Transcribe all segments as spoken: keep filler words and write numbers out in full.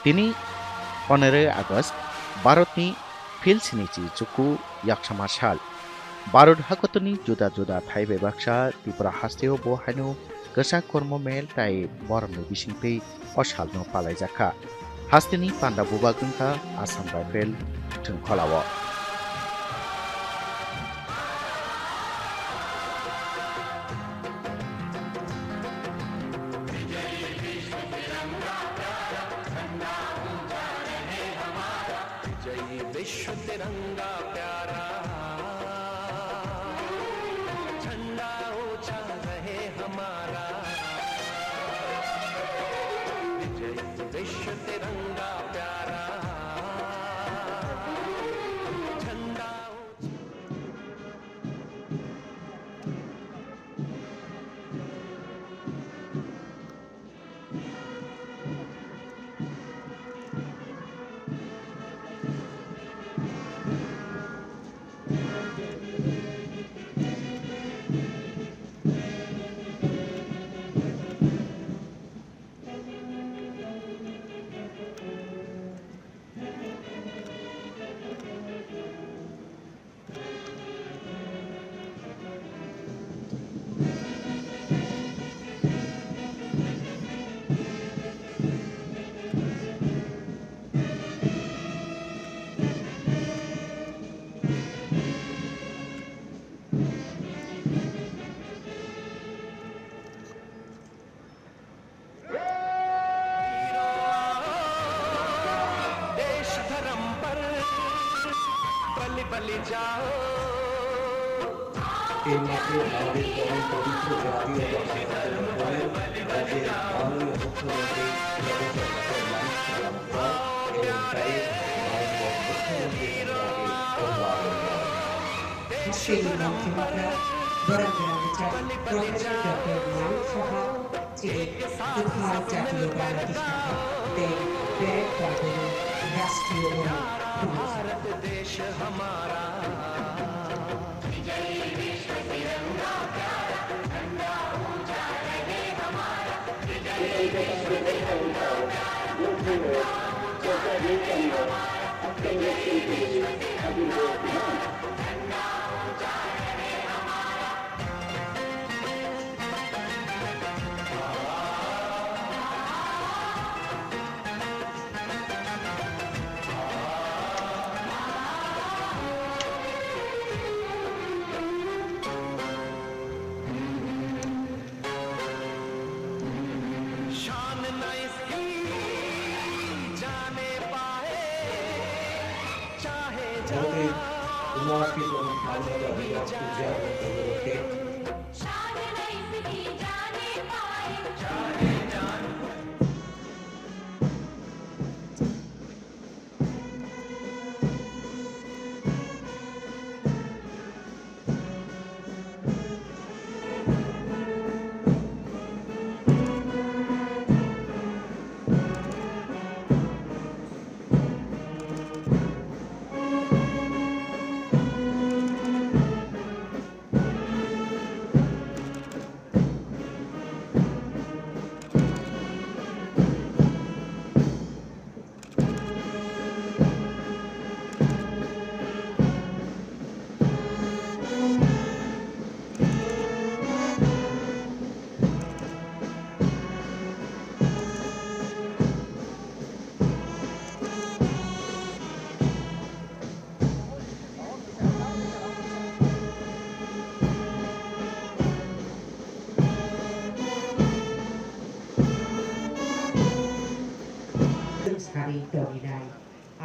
Tini poneroi August, Bharatni philsini chi chuku yaksama sal. Bharat hakotorni juda juda thai bebaksa Tripura hasteo bo haino kwchak kormo mel tai boromni bisingtwi o salno palaijakha. Hasteni panda bubak wngkha Assam Rifle thwngkholao. विजयी विश्व तिरंगा प्यारा, झंडा ऊंचा रहे हमारा। विजयी विश्व तिरंगा प्यारा, झंडा ऊंचा। देश धर्म पर बलि बलि जाओ। এই মাসে আমাদের পরম পবিত্র জাতীয় বাসিকাদের উপরে রাজ্যের মাননীয় মুখ্যমন্ত্রী প্রফেসর ডক্টর মানিক সাহা এবং প্যারিস মাননীয় মুখ্যমন্ত্রী সভাপতি অভিভাবক। Australian Prime Minister Barack Obama, Prime Minister Doctor Manik Saha, Chini kwthar jatiyo bana tisana tei Beret Pargono rashtriyo orong phunukjak. शान न इसकी जाने पाए, चाहे ভারতের উনআশিতম স্বাধীনতা দিবস উদযাপন উপলক্ষে Sari toninai,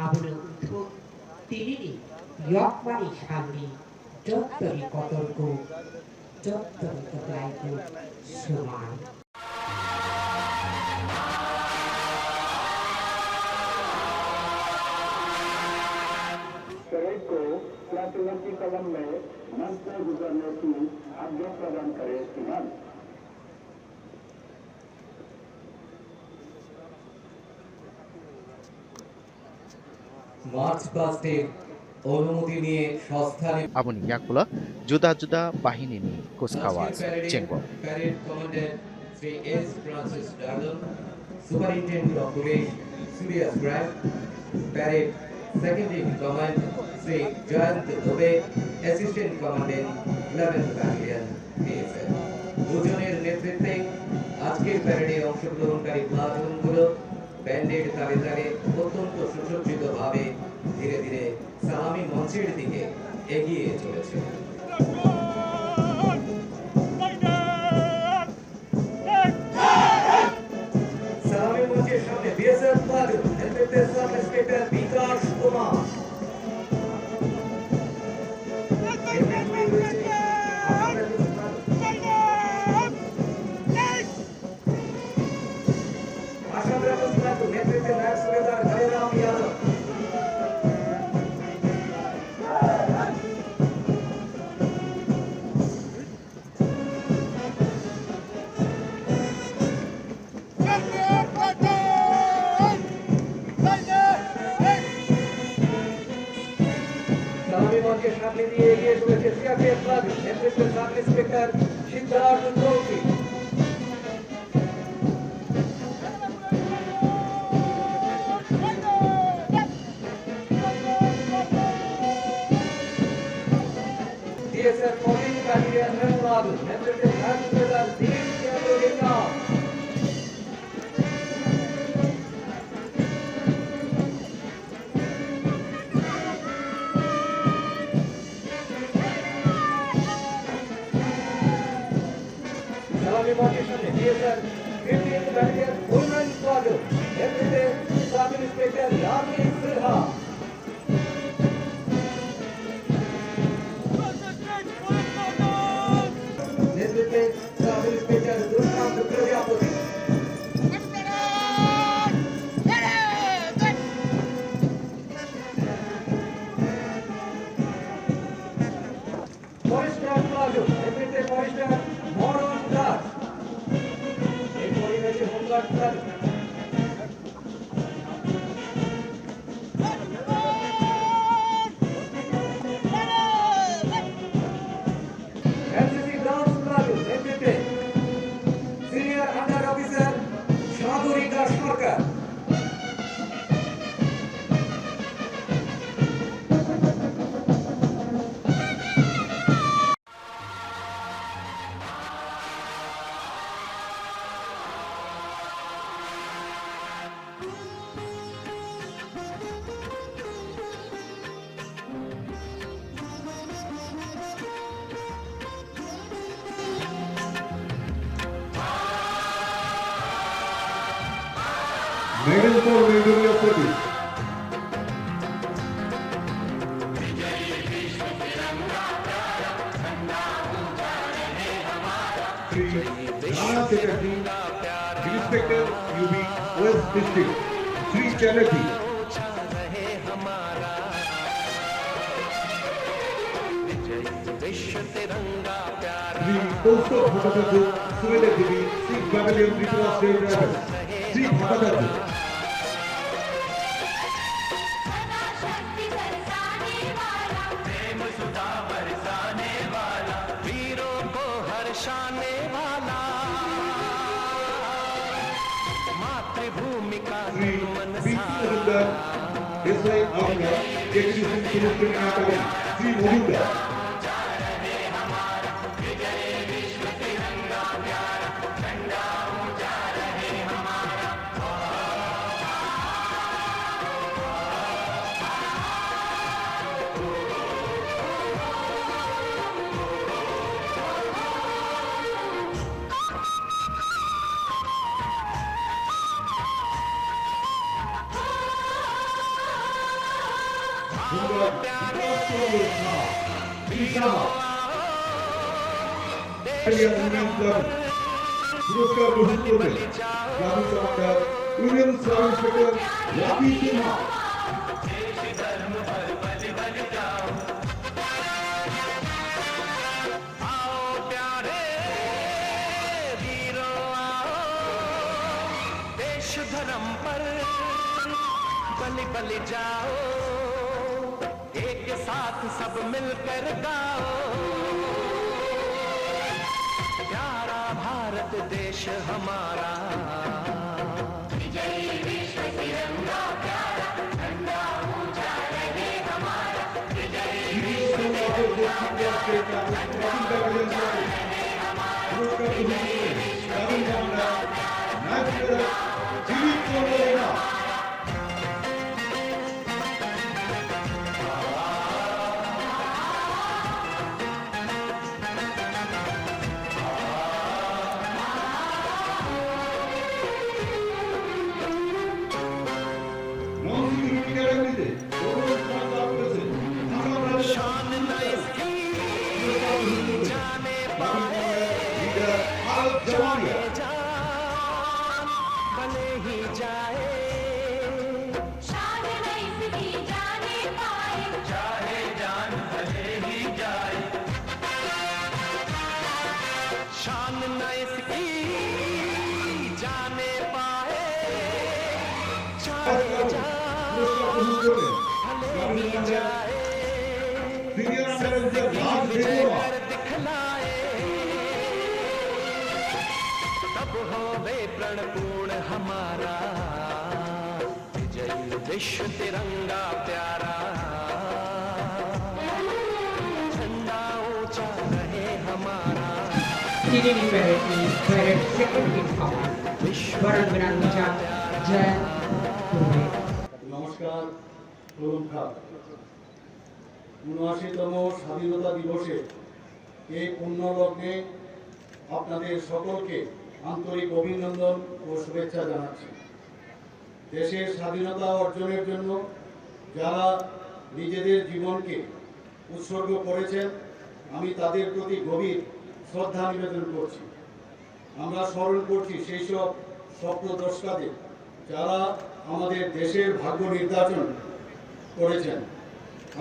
abono wngthok tinini yokmani salni jottoni kotorkuk, jottoni kwplai kuk swmai. शहीद को प्लाटिनम की कलम में मंत्र गुजरने की आज्ञा प्रदान करें, श्रीमान। মার্চ পাস্টের অনুমতি নিয়ে সংস্থানে Aboni yakulo juda juda bahinini kuchkawa chengo. Parade Commander Shri S Francis Dardon, Superintendent of Police Surya Scribe, Parade Second in Command Sri Jayant Dubey, Assistant Commandant eleventh Battalion, BSF. দুজনের নেতৃত্বে আজকের প্যারেডে অংশগ্রহণকারী প্লাটুনগুলো ব্যান্ডের তালে তালে অত্যন্ত সুসজ্জিতভাবে ধীরে ধীরে সালামি মঞ্চের দিকে এগিয়ে চলেছে। সালামি মঞ্চের সামনে বিএসএফ প্লাটুন, নেতৃত্বে সাব ইন্সপেক্টর বিকাশ কুমার। এর পিছনে রয়েছে Assam rifles platoon. Assam rifles platoon নেতৃত্বে নায়ক সুবেদার হরিরাম যাদব। সালামি মঞ্চের সামনে দিয়ে এগিয়ে চলেছে সিআরপিএফ প্লাটুন, নেতৃত্বে sub inspector Siddhartha Chowdhury. BSF fourteen battalion memorial নেতৃত্বে থার্ড সুবেদার দিলীপ চন্দ্র সিনহা। সালামি মঞ্চের সামনে BSF fifteen battalion women squadron নেতৃত্বে সাব ইন্সপেক্টর রাখি সিনহা। নেতৃত্বে সাব ইন্সপেক্টর দুষ্কান্ত প্রজাপতি। ফরেস্টার প্লাটুন, নেতৃত্বে ফরেস্টার মরণ দাস। এরপরে রয়েছে home guard platoon. NCC girls platoon, নেতৃত্বে senior under officer Sagarika Sarkar. Medal for meritorious service. Shri Rana Chatterjee, Inspector U B West District, Shri Chatterjee. Shri Kaustubh Bhattacharya, Surrender Divi, Sixth Battalion, Tripura State Rifles, Shri Bhattacharya. Shri B C Majumdar, S I Aotia, K T C Police Training Academy, Shri Majumdar. পুরস্কার গ্রহণ করবেন গ্রামীণ commander union sub inspector Rakhi সিনহা। आओ प्यारे वीरों आओ, देश धर्म पर बलि बलि जाओ, एक साथ सब मिलकर गाओ, प्यारा भारत देश हमारा। शान न इसकी जाने पाए, जाने जान भले ही जाए। सिंह कर दिखलाए, तब होवे प्रण पूर्ण हमारा। विजयी विश्व तिरंगा प्यारा, झंडा ऊंचा रहे हमारा। Tini ni parade ni parade second in command. Baran Gwnang Jang Jayant Purbe. নমস্কার, খুলুমখার। ঊনআশিতম স্বাধীনতা দিবসে এই পুণ্য লগ্নে আপনাদের সকলকে আন্তরিক অভিনন্দন ও শুভেচ্ছা জানাচ্ছি। দেশের স্বাধীনতা অর্জনের জন্য যারা নিজেদের জীবনকে উৎসর্গ করেছেন, আমি তাদের প্রতি গভীর শ্রদ্ধা নিবেদন করছি। আমরা স্মরণ করছি সেই সব স্বপ্নদ্রষ্টাদের, যারা আমাদের দেশের ভাগ্য নির্ধারণ করেছেন।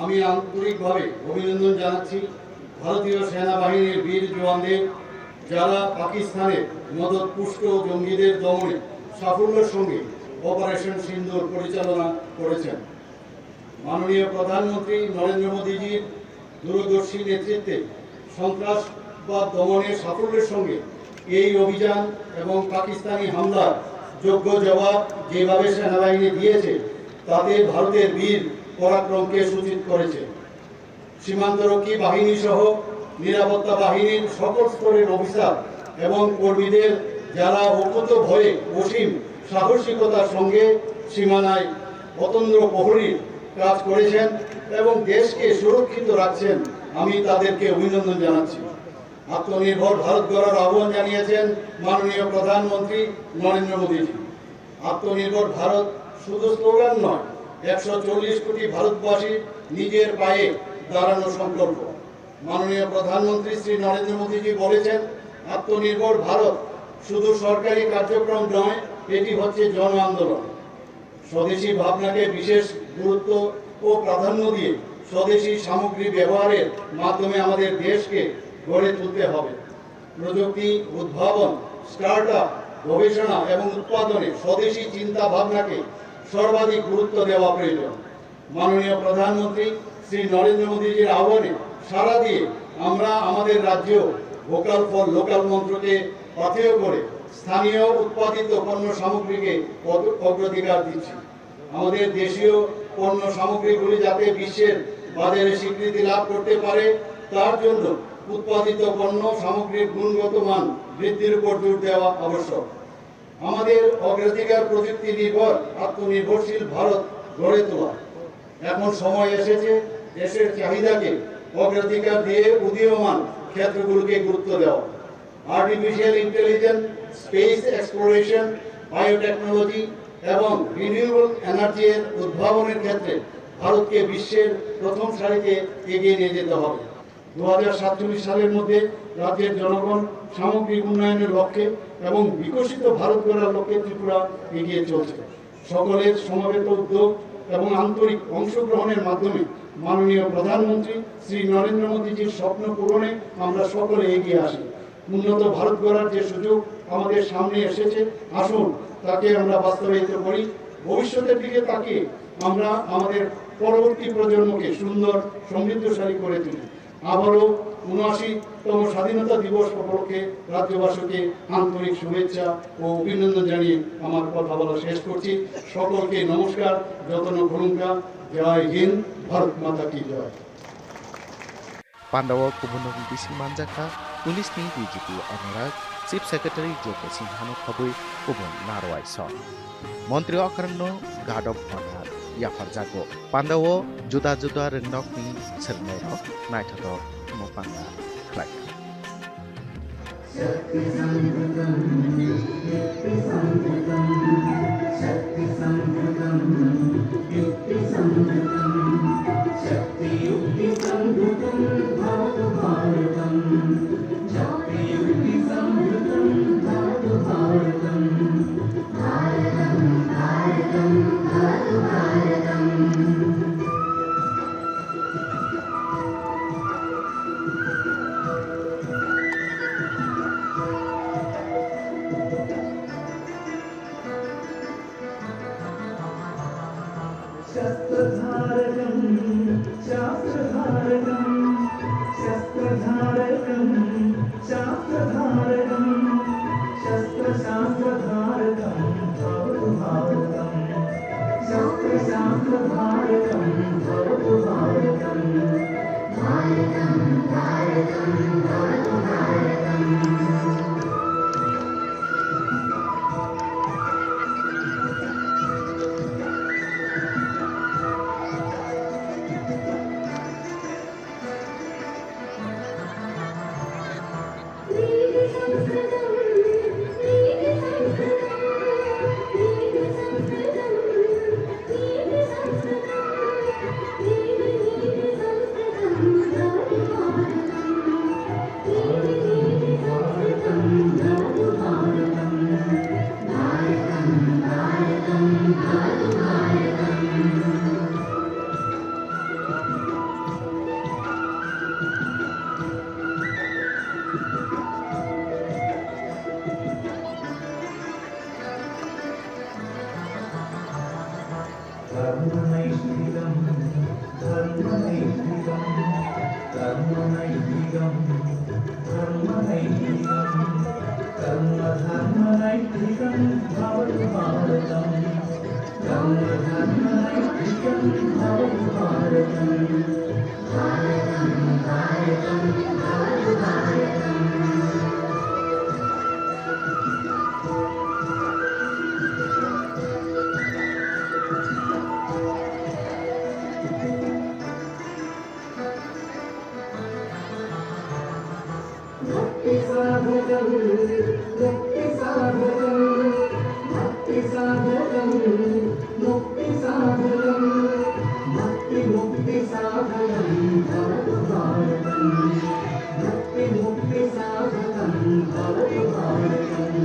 আমি আন্তরিকভাবে অভিনন্দন জানাচ্ছি ভারতীয় সেনাবাহিনীর বীর জওয়ানদের, যারা পাকিস্তানের মদতপুষ্ট জঙ্গিদের দমনে সাফল্যের সঙ্গে অপারেশন সিন্দুর পরিচালনা করেছেন। মাননীয় প্রধানমন্ত্রী নরেন্দ্র মোদীজির দূরদর্শী নেতৃত্বে সন্ত্রাসবাদ দমনে সাফল্যের সঙ্গে এই অভিযান এবং পাকিস্তানি হামলার যোগ্য জবাব যেভাবে সেনাবাহিনী দিয়েছে, তাতে ভারতের বীর পরাক্রমকে সূচিত করেছে। সীমান্তরক্ষী বাহিনী সহ নিরাপত্তা বাহিনীর সকল স্তরের অফিসার এবং কর্মীদের, যারা অকুত ভয়ে অসীম সাহসিকতার সঙ্গে সীমানায় অতন্দ্র প্রহরীর কাজ করেছেন এবং দেশকে সুরক্ষিত রাখছেন, আমি তাদেরকে অভিনন্দন জানাচ্ছি। আত্মনির্ভর ভারত গড়ার আহ্বান জানিয়েছেন মাননীয় প্রধানমন্ত্রী নরেন্দ্র মোদীজি। আত্মনির্ভর ভারত শুধু স্লোগান নয়, একশো চল্লিশ কোটি ভারতবাসীর নিজের পায়ে দাঁড়ানোর সংকল্প। মাননীয় প্রধানমন্ত্রী শ্রী নরেন্দ্র মোদীজি বলেছেন, আত্মনির্ভর ভারত শুধু সরকারি কার্যক্রম নয়, এটি হচ্ছে জন আন্দোলন। স্বদেশী ভাবনাকে বিশেষ গুরুত্ব ও প্রাধান্য দিয়ে স্বদেশী সামগ্রী ব্যবহারের মাধ্যমে আমাদের দেশকে গড়ে তুলতে হবে। প্রযুক্তি, উদ্ভাবন, স্টার্টআপ, গবেষণা এবং উৎপাদনে স্বদেশী চিন্তা ভাবনাকে সর্বাধিক গুরুত্ব দেওয়া প্রয়োজন। মাননীয় প্রধানমন্ত্রী শ্রী নরেন্দ্র মোদীজির আহ্বানে সাড়া দিয়ে আমরা আমাদের রাজ্যেও ভোকাল ফর লোকাল মন্ত্রকে পাথেয় করে স্থানীয় উৎপাদিত পণ্য সামগ্রীকে অগ্র-, অগ্রাধিকার দিচ্ছি। আমাদের দেশীয় পণ্য সামগ্রীগুলি যাতে বিশ্বের বাজারে স্বীকৃতি লাভ করতে পারে, তার জন্য উৎপাদিত পণ্য সামগ্রীর গুণগত মান বৃদ্ধির উপর জোর দেওয়া আবশ্যক। আমাদের অগ্রাধিকার প্রযুক্তি নির্ভর আত্মনির্ভরশীল ভারত গড়ে তোলা। এখন সময় এসেছে দেশের চাহিদাকে অগ্রাধিকার দিয়ে উদীয়মান ক্ষেত্রগুলোকে গুরুত্ব দেওয়া। Artificial intelligence, space exploration, biotechnology এবং রিনিউয়েবল এনার্জির উদ্ভাবনের ক্ষেত্রে ভারতকে বিশ্বের প্রথম সারিতে এগিয়ে নিয়ে যেতে হবে। দু হাজার সাতচল্লিশ সালের মধ্যে রাজ্যের জনগণ সামগ্রিক উন্নয়নের লক্ষ্যে এবং বিকশিত ভারত গড়ার লক্ষ্যে ত্রিপুরা এগিয়ে চলছে। সকলের সমবেত উদ্যোগ এবং আন্তরিক অংশগ্রহণের মাধ্যমে মাননীয় প্রধানমন্ত্রী শ্রী নরেন্দ্র মোদীজির স্বপ্ন পূরণে আমরা সকলে এগিয়ে আসি। উন্নত ভারত গড়ার যে সুযোগ আমাদের সামনে এসেছে, আসুন তাকে আমরা বাস্তবায়িত করি। ভবিষ্যতের দিকে তাকিয়ে আমরা আমাদের পরবর্তী প্রজন্মকে সুন্দর, সমৃদ্ধশালী করে তুলি। আবারও ঊনআশিতম স্বাধীনতা দিবস উপলক্ষে রাজ্যবাসীকে আন্তরিক শুভেচ্ছা ও অভিনন্দন জানিয়ে আমার কথা বলা শেষ করছি। সকলকে নমস্কার, যতন খুলুমকা, জয় হিন্দ, ভারত মাতা কি জয়। Pandao kubunrokni bising manjakha police ni D G P Anurag, Chief Secretary J K Sinha no khobwi kubun narwai sok. Montri Okarang no Guard of Honor yapharjago. Pandao juda juda rwngnokni swrwngnairok naithotok mupangna khlaikha. शस्त्रधारकं शास्त्रधारकं शस्त्रधारकं शास्त्रधारकं शस्त्रशास्त्रधारकं भवतु भारतम्। शस्त्रशास्त्रधारकं भवतु भारतम्। भारतं भारतं भवतु भारतम्। धर्मनैतिकं धर्मनैतिकं धर्मनैतिकं धर्मनैतिकं कर्म धर्मनैतिकं भवतु भारतम्। कर्म धर्मनैतिकं भवतु भारतम्। भारतं भारतं भवतु भारतम्। भक्तिसाधकं मुक्तिसाधकं भक्तिसाधकं मुक्तिसाधकं भक्तिमुक्तिसाधकं भवतु भारतम्। भक्तिमुक्तिसाधकं भवतु भारतम्।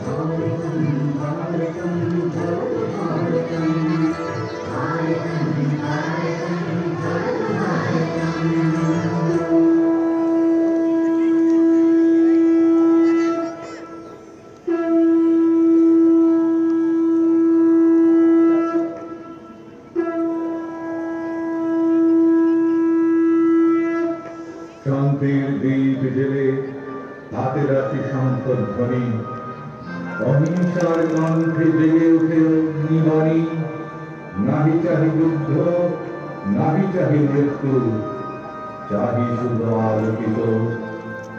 भारतं भारतं भवतु भारतम्। भारतं भारतं भवतु भारतम्। শান্তির দীপ জেলে হাতে রাখি শঙ্খধ্বনি। অহিংসার কণ্ঠে জেগে উঠে অগ্নিবাণী। নাহি চাহি যুদ্ধ, নাহি চাহি মৃত্যু, চাহি শুধু আলোকিত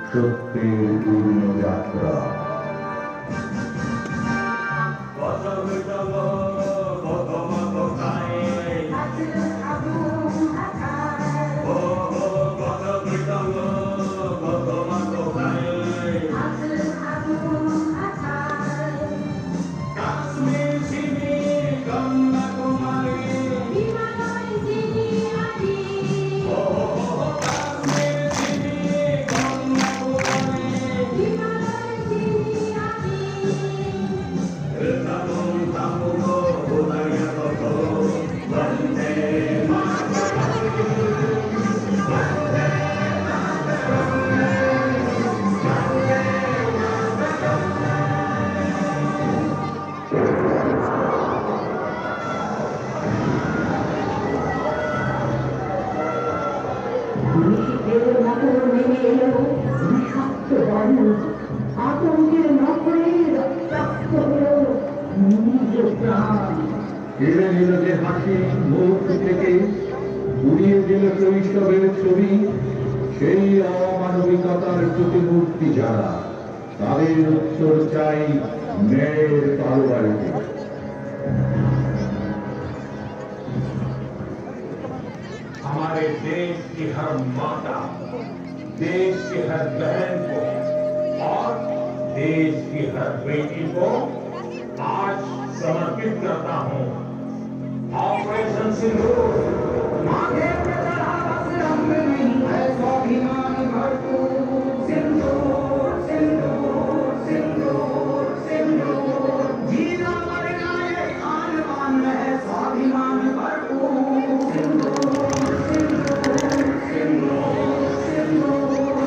সত্যের পূর্ণ যাত্রা। বৃষ্টির মতো নেমে এলো বিষাক্ত বায়ু। আতঙ্কের মকরে রক্তাক্ত হলো নিজ প্রাণ। কেড়ে নিল যে হাসি মুখ থেকে, উড়িয়ে দিল শৈশবের ছবি। সেই অমানবিকতার প্রতিমূর্তি যারা, তাদের উত্তর চাই ন্যায়ের তরবারিতে। हमारे देश की हर माता, देश की हर बहन को और देश की हर बेटी को आज समर्पित करता हूँ। ऑपरेशन सिंदूर। माथे पे चढ़ा बस रंग नहीं है स्वाभिमान भरपूर। सिंदूर, सिंदूर, सिंदूर, सिंदूर। जीना मरना ये आन बान है स्वाभिमान भरपूर। सिंदूर, सिंदूर, सिंदूर, सिंदूर।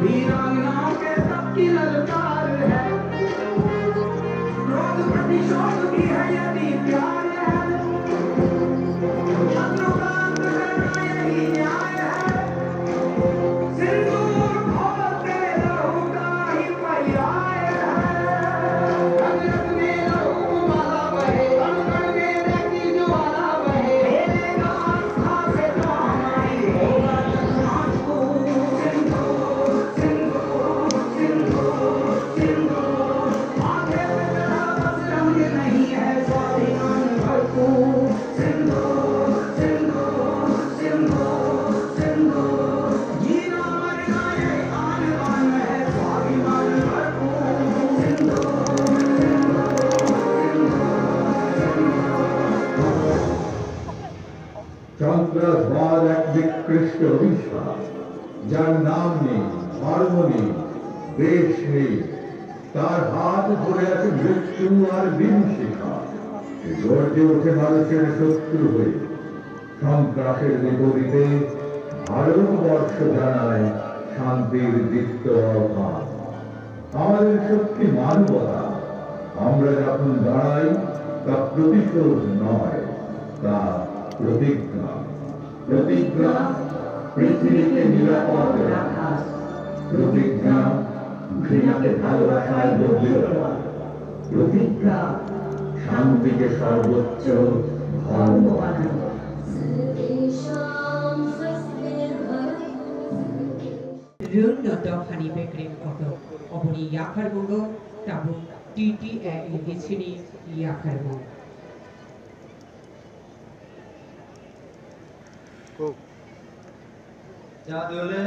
वीरांगनाओं के सबकी ललकार है, क्रोध प्रतिशोध भी है यदि प्यार है, शत्रु का अंत करना यही न्याय है। सिंदूर घोलते लहू का ही पर्याय है। रग रग में लहू उबाला बहे, कण कण में रक्त ज्वाला बहे। खेलेगा आस्था से तो हमारी होगा जन्माष्टमी। सिंदूर, सिंदूर, सिंदूर, सिंदूर। माथे पे चढ़ा बस रंग नहीं है स्वाभिमान भरपूर। सिंदूर, सिंदूर, सिंदूर, सिंदूर। जीना मरना ये आन बान है स्वाभिमान भरपूर। सिंदूर, सिंदूर, सिंदूर, सिंदूर। সন্ত্রাসবাদ এক নিকৃষ্ট অভিশাপ, যার নাম নেই, ধর্ম নেই, দেশ নেই। তার হাত ধরে আছে মৃত্যু আর বিভীষিকা। সে গর্জে ওঠে মানুষের শত্রু হয়ে। সন্ত্রাসের বিপরীতে ভারতবর্ষ জানায় শান্তির দীপ্ত আহ্বান। আমাদের শক্তি মানবতা। আমরা যখন দাঁড়াই, তা প্রতিশোধ নয়, তা প্রতিজ্ঞা। প্রতিজ্ঞা পৃথিবীকে নিরাপদ রাখার। প্রতিজ্ঞা ঘৃণাকে ভালোবাসায় বদলে দেওয়া। প্রতিজ্ঞা শান্তিকে সর্বোচ্চ ধর্ম বানানো। Rwngno dophani bekreng kotor, oboni yapharmungo tabuk T T A E H ni yapharmung. Kok. Jadule,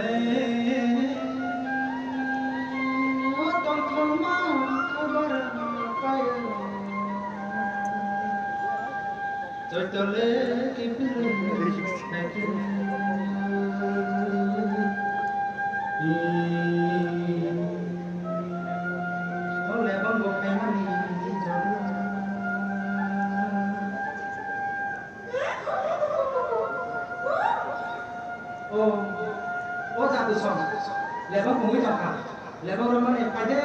o tongthokma khabar kaya. Joitole kipilung naikhe. O lebang bo khaimani jora. O, o jadusong, lebang bungwi tongkha, lebang romani phaide.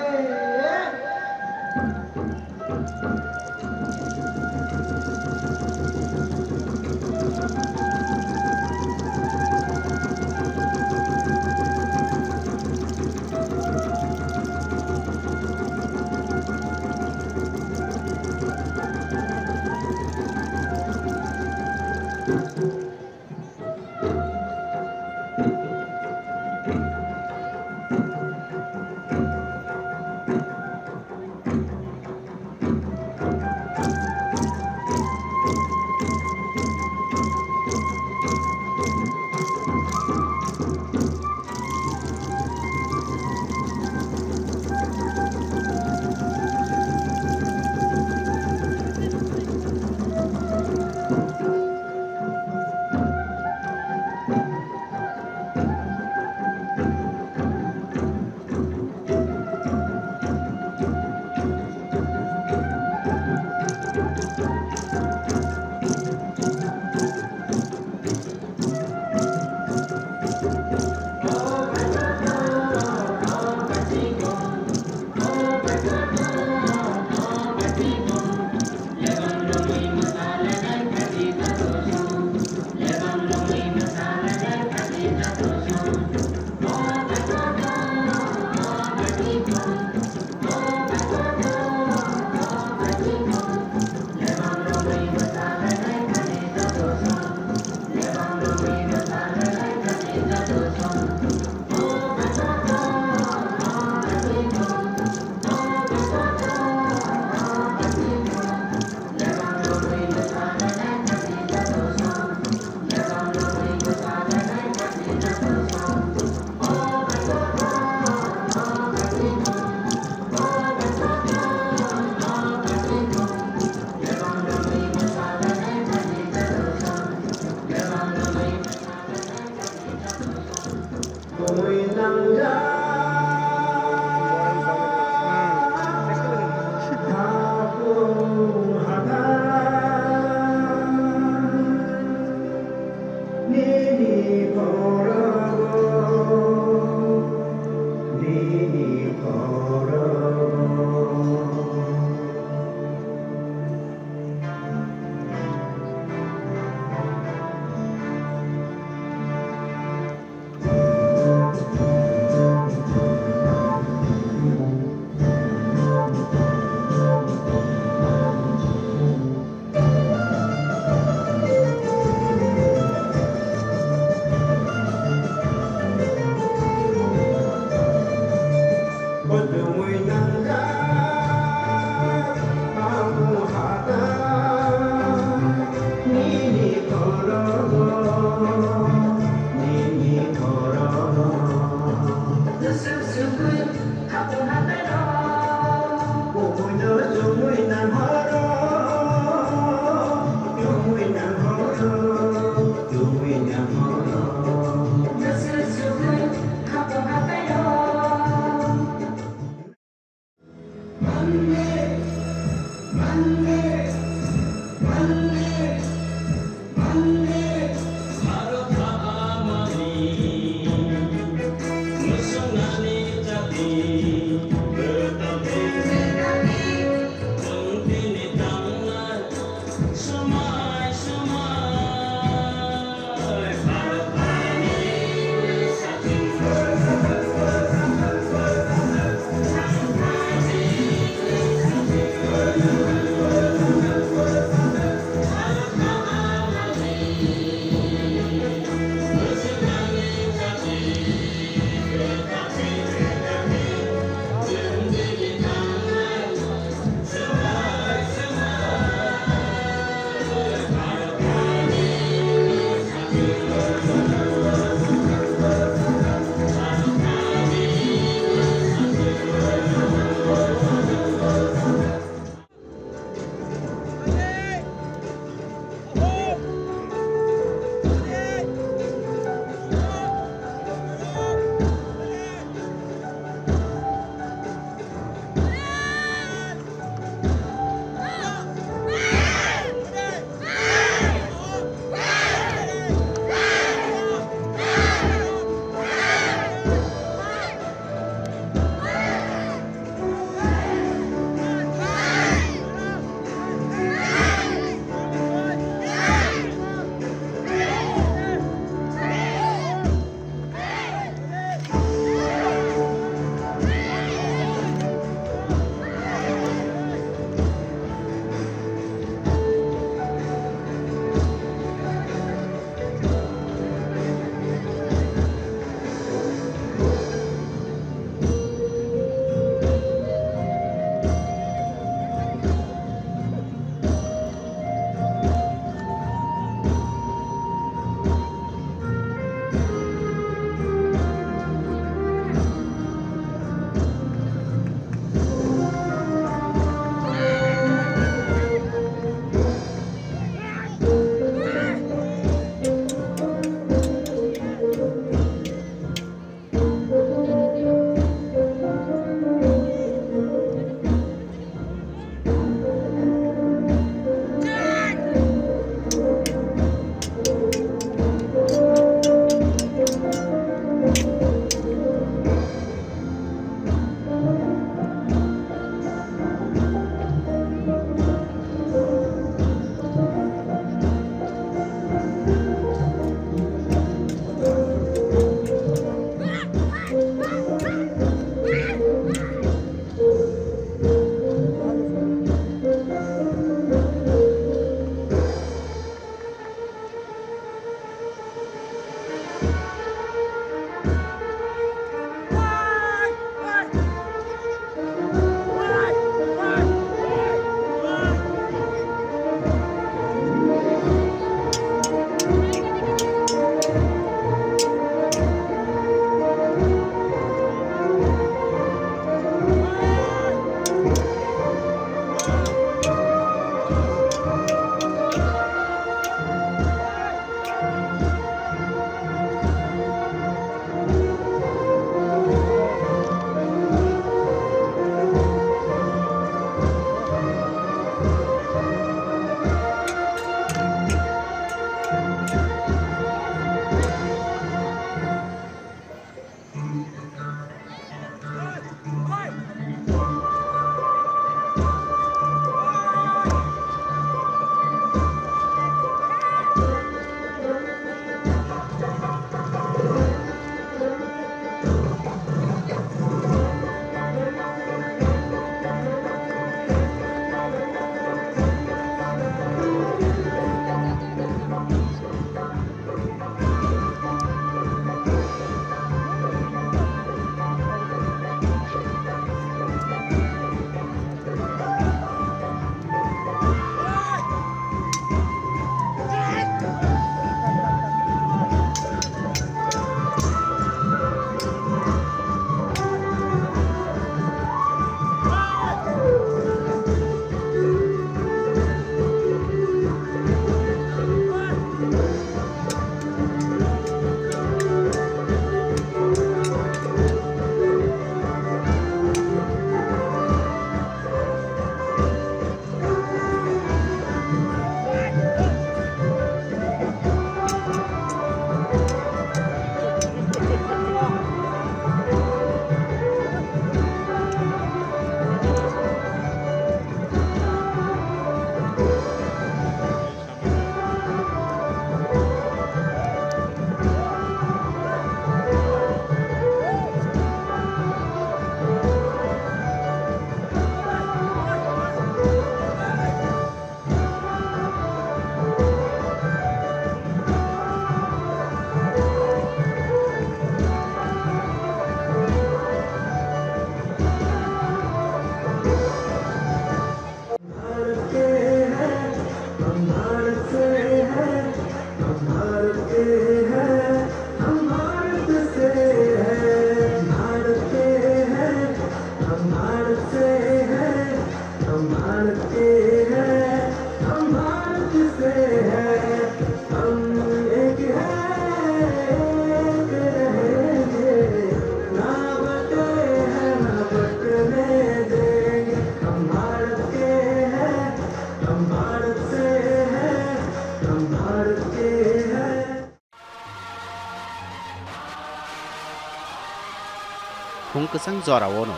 Khum kwchang jorao no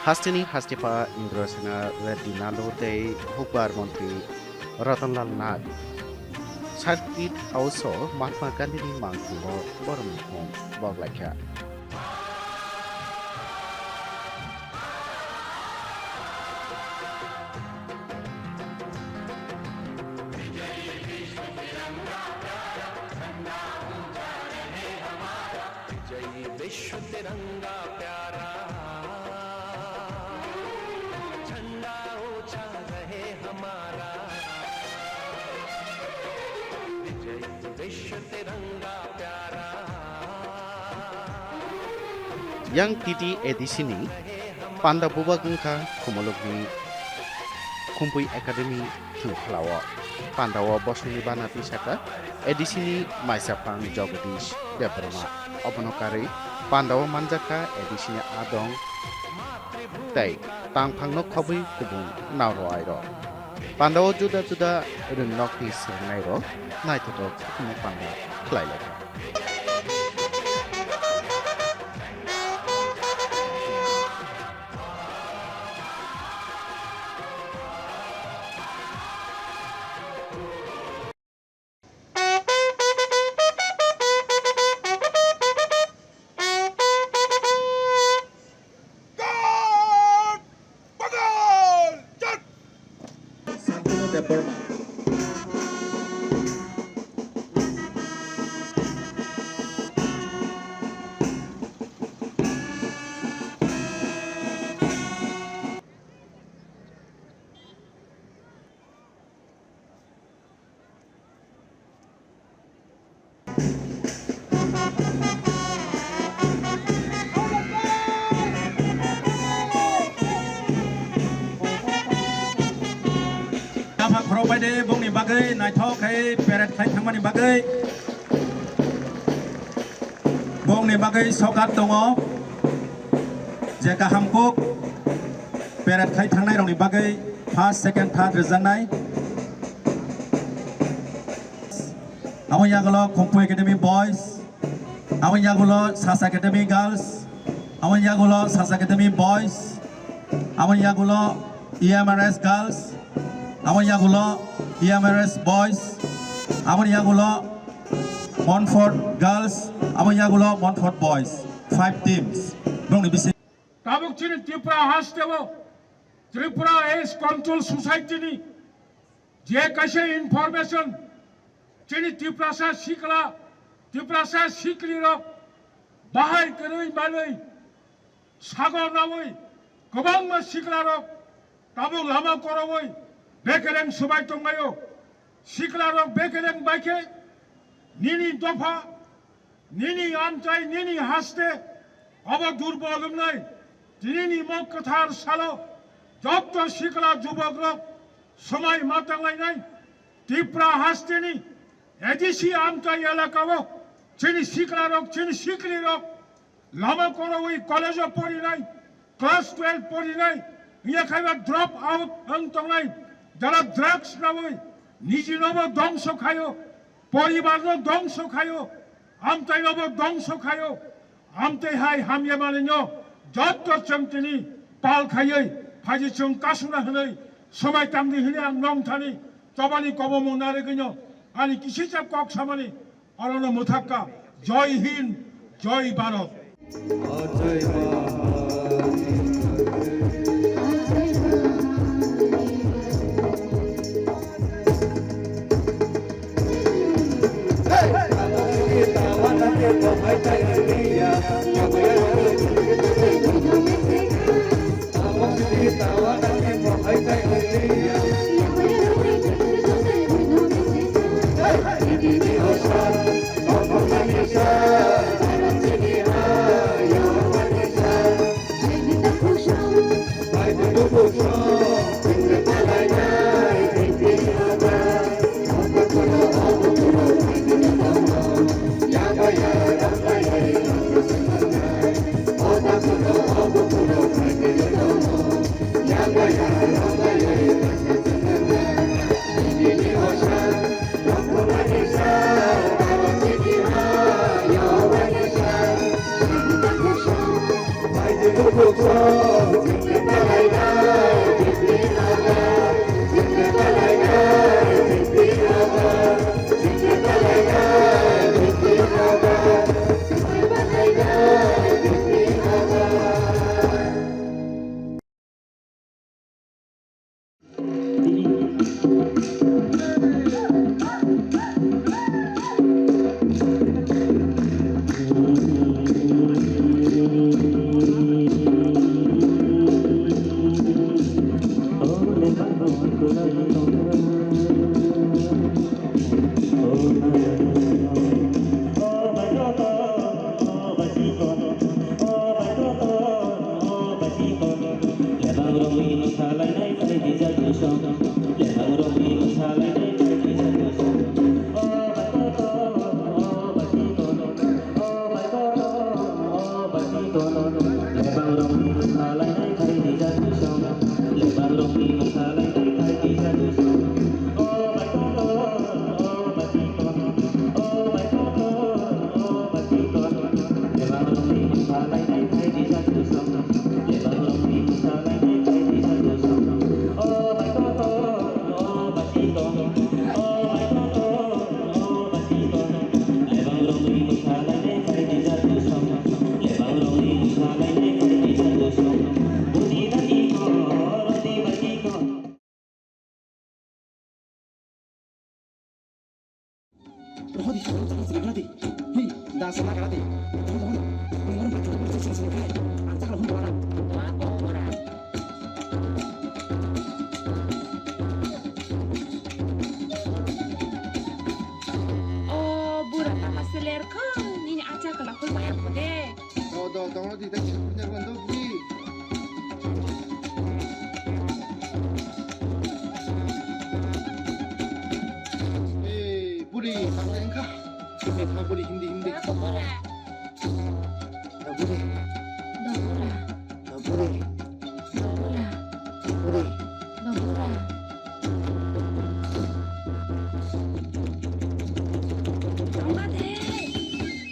hasteni hastepa Indrasena Reddy Nalo tei hukbar montri Ratanlal Nath Circuit House o Mahatma Gandhi ni mangkhungo borokni khum boklaikha. विजयी विश्व तिरंगा प्यारा, झंडा ऊंचा रहे हमारा। विजयी विश्व तिरंगा प्यारा। Yang T T A D C ni panda bubak wngkha Khumulukni Khumpui Academy thwngphlao. Pandao bosongni bana twi saka A D C ni maisaphang Jagadish Debbarma. Obono karwi pandao manjakha A D C ni adong tei tangphangno khobwi kubun naoroairok. Pandao juda juda rwngnokni swrwngnairok naithotok kheno panda khlai laikha. Santanu Debbarma. Tamo khorok bai de bongni bagwi naithok khai parade khai thangmani bagwi. Bongni bagwi sokat tongo, je kaham kok parade khai thangnai rokni bagwi first, second, third rwjaknai. Aboni yagulo Khumpui Academy Boys, aboni yagulo Sasa Academy Girls, aboni yagulo Sasa Academy Boys, aboni yagulo E M R S Girls, aboni yagulo E M R S Boys, aboni yagulo Montfort Girls, aboni yagulo Montfort Boys, five teams. Bongni bisi. Tabuk chini Tripura haste o Tripura Age Control Society ni je kaisa information chini Tiprasa sikla, Tiprasa sikli rok bahai kwrwi manwi sagor nawi kwbangma siklarok tabuk lama korowi bekereng swbai tonglaio. Siklarok bekereng bai khe nini dopha, nini amchai, nini haste obo durbol wngnai. Tinini mo kwthar salo jotto sikla jubokrok swmai ma tanglainai. Tripura hasteni A D C amchai elakao chini siklarok, chini siklirok lama korowi college o porinai, class twelve porinai, wngya khaiba drop out wng tongnai, jara drugs nawi nijinobo dongso khaio, poribarno dongso khaio, amtainobo dongso khaio, amtai hai hamya manwino jotto chwng tini pal khaiwi phaji chwng kasuna hwnwi swmai tangdi hwnwi ang nong thani chobani kobomung narigwino ani kisisa kok samani Orono mwthakka, Jai Hind, Jai Bharat. Hodi, hodi, hodi, hodi. Hei, da sana kara de. Hodi, hodi. Ni ngoro batu, batu, sing, sing, kai. Ang cakra hun wara. Wa, wa, wara. O, bura tama seler kho, nini acha kala hoi waya kho de. Do, do, do, di, dai, sik, punya, ban, do, buri. Eh, buri, tak, tak, engkha. Hindi, tak, buri, hindi, hindi. Bura, bura. Da, buri. Da, bura. Da, buri. Da, bura. Da, buri. Da, bura. Tama de.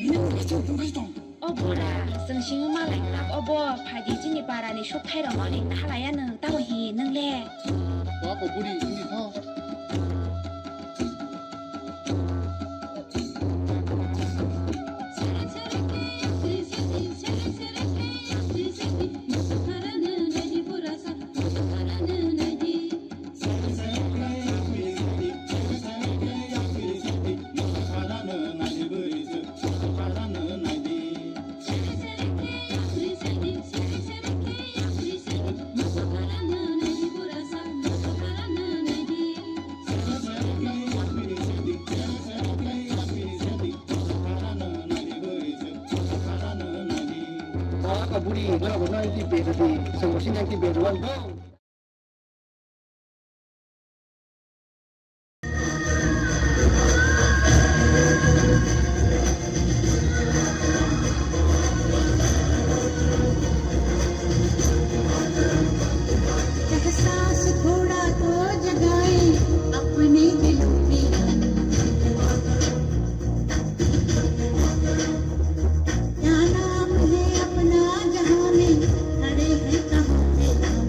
Ini, ini, ini, ini, ini. O bura, chwng simi malai khlak obo, phaidi chini parani sukthai rokno ring khalaiya nwng, tamo hi nwng le? Wa ko buri, wngdi tho. Baka buri, baka buri, nanti beri, semua sini nanti beri, wan, bang. एहसास थोड़ा तो जगाएं अपने दिलों में। क्या नाम है अपना जहां में खड़े हैं कहां पे हम।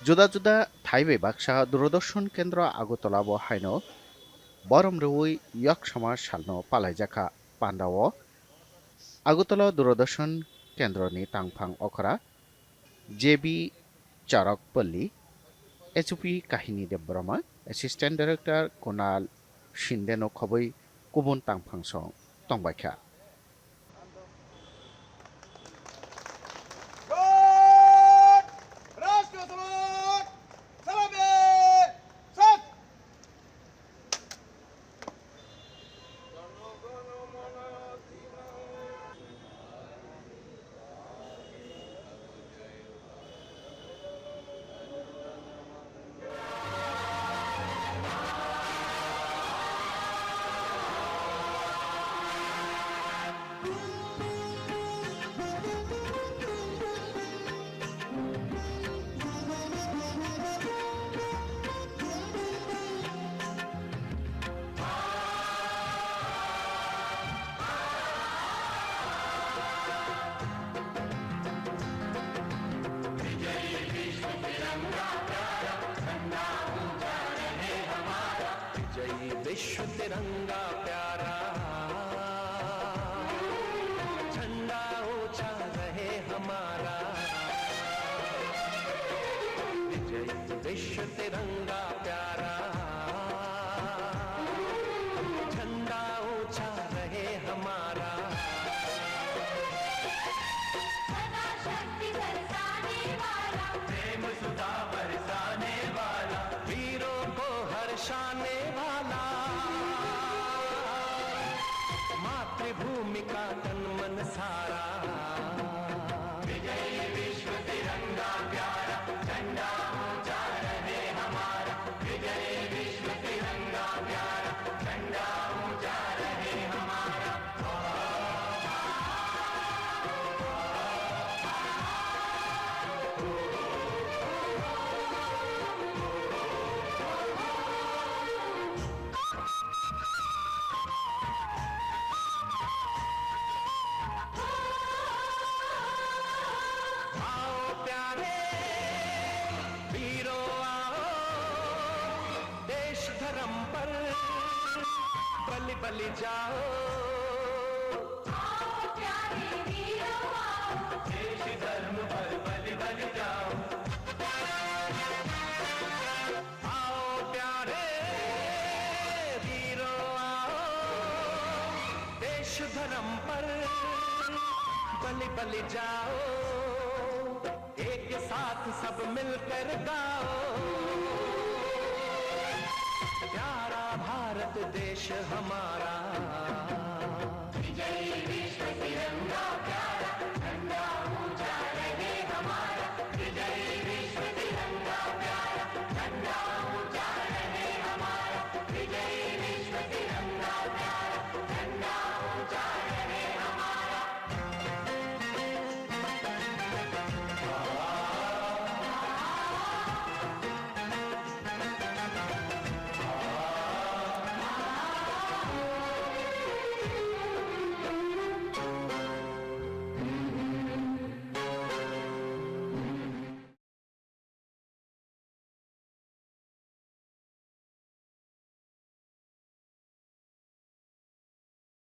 Juda juda thai bai baksa Doordarshan Kendra Agartala bo haino borom rwui Yak Samaj salno palaijakha. Pandao Agartala Doordarshan Kendroni tangphang okra J B Charak Palli, H O P Kahini Debbarma, Assistant Director Kunal Shinde no khobwi kubun tangphang song tongbaikha. जय विश्व तिरंगा प्यारा, झंडा ऊंचा रहे हमारा। जय विश्व तिरंगा प्यारा, झंडा ऊंचा रहे हमारा। सदा शक्ति बरसाने वाला, प्रेम सुधा बरसाने वाला, वीरों को हर्षाने वाला, मातृभूमि का तन मन सारा। विजय विश्व तिरंगा प्यारा, झंडा ऊंचा रहे हमारा। विजय विश्व तिरंगा प्यारा, झंडा ऊंचा रहे हमारा। आओ प्यारे वीरों आओ, देश धर्म पर बलि बलि जाओ। आओ प्यारे वीरों आओ, देश धर्म पर बलि बलि जाओ। आओ प्यारे वीरों आओ, देश धर्म पर बलि बलि जाओ। एक साथ सब मिलकर गाओ, प्यारा भारत देश हमारा।